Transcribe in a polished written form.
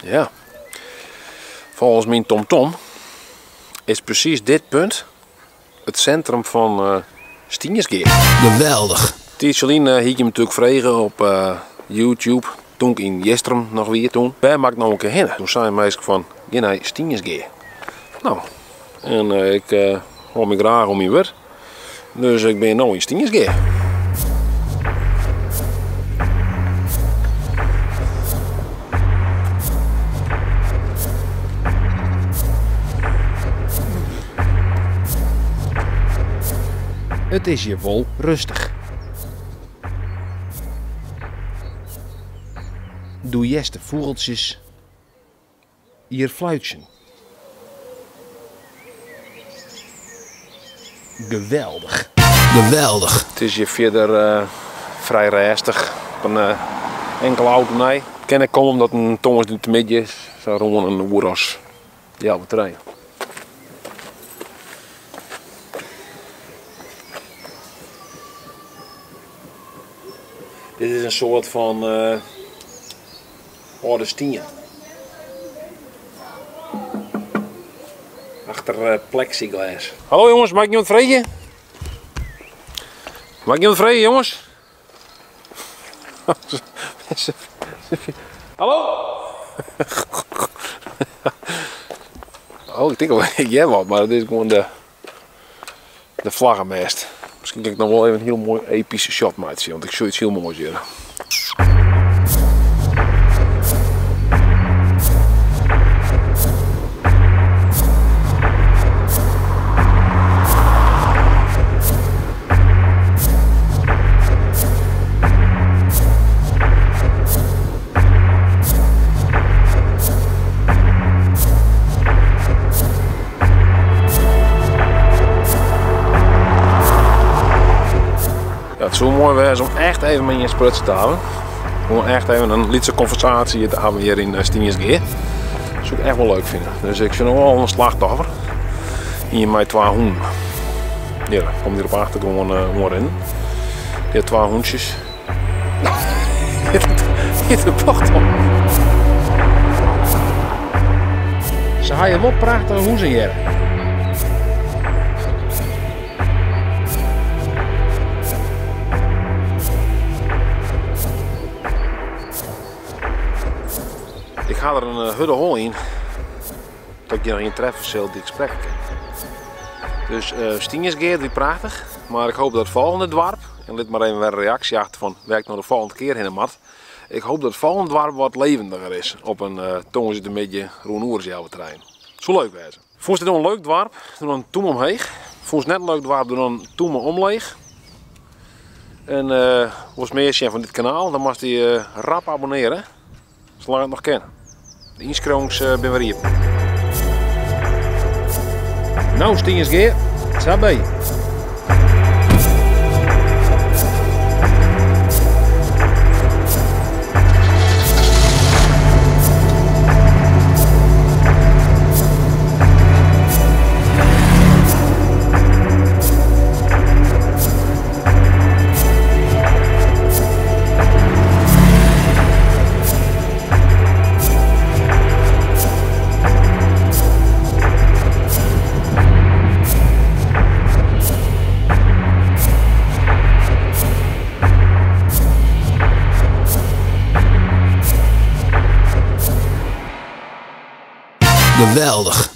Ja. Volgens mijn TomTom is precies dit punt het centrum van Stynsgea. Geweldig. Tijdselien hie ik hem natuurlijk vregen op YouTube. Toen ik in Jistrum nog weer toen. Waar mag ik nou een keer heen? Toen zei meisje van, ga naar Stynsgea. Nou, en ik hoor me graag om je woord. Dus ik ben nu in Stynsgea. Het is hier wel rustig. Doe jest de vogeltjes hier fluitjen. Geweldig. Geweldig. Het is hier verder vrij rustig. Op een enkele auto nee. Ken ik komen omdat een tong is te midden is. Zo rond een oeras. Ja, op het terrein. Dit is een soort van oude stien. Achter plexiglas. Hallo jongens, mag ik iemand vregen? Mag ik iemand vregen, jongens? Hallo? Oh, ik denk al, ik heb wat, maar het is gewoon de vlaggenmast. Misschien kan ik nog wel even een heel mooi epische shot maken, want ik zie iets heel moois hier. Het zou mooi zijn om echt even met je spruts te houden. Gewoon echt even een lietse conversatie te hebben hier in Stynsgea. Dat zou ik echt wel leuk vinden. Dus ik ben nog wel een slachtoffer. Hier met 2 hoen. Ja, daar komt hier op achter gewoon in. Die 2 hoentjes. Hier de bocht op. Ze hebben wel prachtige hoezen hier. Ik ga er een hudde hol in, dat ik je nog in treffen zal die ik spreken kan. Dus Stynsgea, die prachtig, maar ik hoop dat het volgende dwarp, en let maar even weer een reactie achter van waar ik nou de volgende keer in mat. Ik hoop dat het volgende dwarp wat levendiger is op een tongenzit een beetje terrein. Zo leuk wezen. Vond je dit een leuk dwarp? Doe dan een toem omheeg. Vond je het net een leuk dwarp? Doe dan een toem omleeg. En was meer zien van dit kanaal, dan mag je rap abonneren. Zolang het nog kan. De inschrijvings ben weer hier. Nou, Stynsgea, sabé. Geweldig.